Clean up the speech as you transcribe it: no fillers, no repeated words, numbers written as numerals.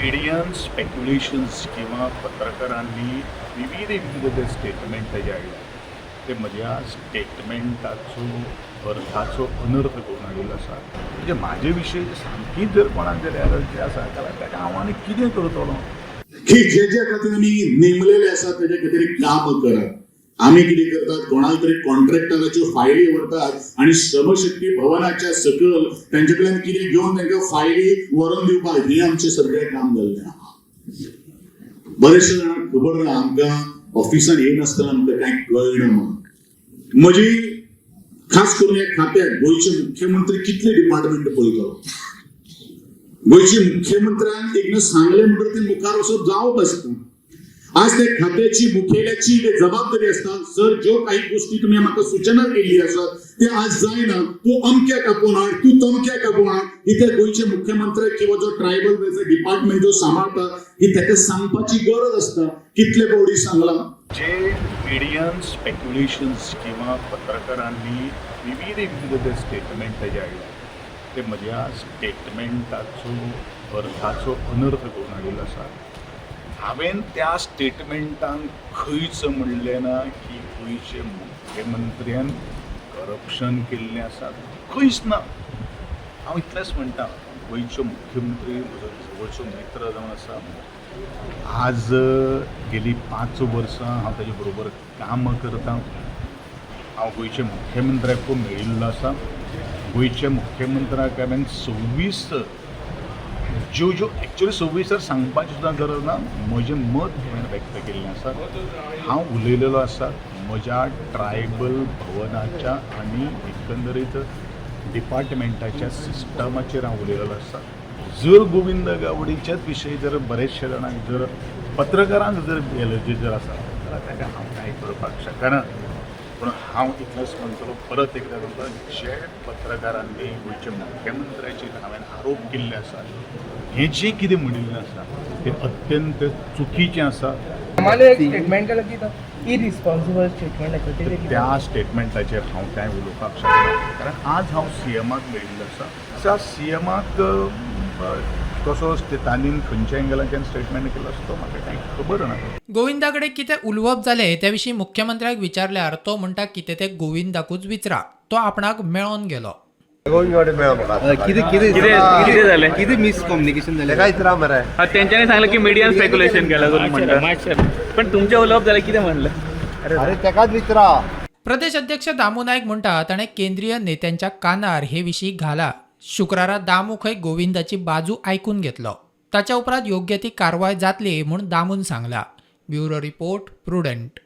Median speculations किंवा पत्रकारांनी विविध विविध ते स्टेटमेंट जे हाडल्या ते म्हज्या स्टेटमेंटाचो अर्थाचो अनर्थ करून हाडिल्लो आसा. म्हणजे म्हाजे विशीं सामकीच जर कोणाक जर एलर्जी आसा जाल्यार ताका हांव आनी कितें करतलो? की जे जे खातीर आमी नेमलेले आसा तेजे खातीर काम करात. आमी कितें करतात, कोणाक तरी कॉन्ट्रॅक्टराच्यो फायली व्हरतात आनी श्रमशक्ती भवनाच्या सकयल तेंचे कडल्यान कितें घेवन तांकां फायली व्हरोन दिवपाक, हें आमचें सगळें काम जाल्लें आहा. बरेचशे जाणांक खबर ना, आमकां ऑफिसान येयनासतना आमकां कांय कळना म्हणून. म्हजी खास करून ह्या खात्याक गोंयचे मुख्यमंत्री कितले डिपार्टमेंट पळयतलो? गोंयचे मुख्यमंत्र्यान एकदां सांगलें म्हणटकीर ते मुखार वचप जावप आसता. आज त्या खात्याची मुखेल्याची एक जबाबदारी आसता, सर, ज्यो काही गोष्टी तुम्ही म्हाका सूचना केल्ली आसात ते आज जायना, तूं अमक्याक आपोवन हाड, तूं तमक्याक आपोवन हाड. ही त्या गोंयचे मुख्यमंत्री किंवा जो ट्रायबल वेलफेअर डिपार्टमेंट जो सांबाळटा, ही ताका सांगपाची गरज आसता. कितले फावटी सांगलां. जे मिडियन स्पेक्युलेशन्स किंवा पत्रकारांनी विविध विविध ते स्टेटमेंट जे हाडल्या ते म्हज्या स्टेटमेंटाचो अर्थाचो अनर्थ करून हाडिल्लो आसा. हांवें त्या स्टेटमेंटान खंयच म्हणलें ना की गोंयचे मुख्यमंत्र्यान करप्शन केल्लें आसा, खंयच ना. हांव इतलेंच म्हणटा, गोंयचो मुख्यमंत्री म्हजो जवळचो मित्र जावन आसा. आज गेली 5 वर्सां हांव ताजे बरोबर काम करतां. हांव गोंयच्या मुख्यमंत्र्याकूय मेळिल्लो आसा. गोंयच्या मुख्यमंत्र्याक हांवें 26 ज्यो ज्यो एक्चुअली 26 तर सांगपाची सुद्दां गरज ना, म्हजें मत हांवें व्यक्त केल्लें आसा. हांव उलयलेलो आसा म्हज्या ट्रायबल भवनाच्या आनी एकंदरीत डिपार्टमेंटाच्या सिस्टमाचेर हांव उलयलेलो आसा. जर गोविंद गावडीच्याच विशयी जर बरेचशे जाणांक जर पत्रकारांक जर एलर्जी जर आसा जाल्यार ताका हांव कांय करपाक शकना. पूण हांव इतलेंच म्हणटलो, परत एकदां म्हणटा, जे पत्रकारांनी गोंयच्या मुख्यमंत्र्याचेर हांवें आरोप केल्ले आसा, हें जें कितें म्हणिल्लें आसा तें अत्यंत चुकीचें आसा. आम्हाला एक स्टेटमेंट केलं की तो इरिस्पॉन्सिबल स्टेटमेंट आसा तेजें कितें? त्या स्टेटमेंटाचेर हांव कांय उलोवपाक शकना, कारण आज हांव सीएमाक मेळिल्लो आसा. त्या सीएमाक कसो तांणी खंयच्या एंगलाच्यान स्टेटमेंट केलो आसा तो म्हाका कांय खबर ना. गोविंदा कडेन कितें उलोवप जालें त्या विशीं मुख्यमंत्र्याक विचारल्यार तो म्हणटा, कितें तें गोविंदाकूच विचारा, तो आपणाक मेळोन गेलो. कितें कितें? कितें कितें जालें? कितें मिसकम्युनिकेशन जालें? तेका विचारा मरे. हा, तेंच्यांनी सांगलें की मिडियन स्पेक्युलेशन केलां करून म्हणटा, पण तुमचें उलोवप जालें, कितें म्हणलें? अरे, तेकाच विचारा. प्रदेश अध्यक्ष दामू नायक म्हणटा, ताणें केंद्रीय नेत्यांच्या कानार हे विशीं घाला. शुक्रारा दामू खंय गोविंदाची बाजू आयकून घेतलो. ताच्या उपरांत योग्य ती कारवाय जातली म्हूण दामून सांगला. Bureau report, Prudent.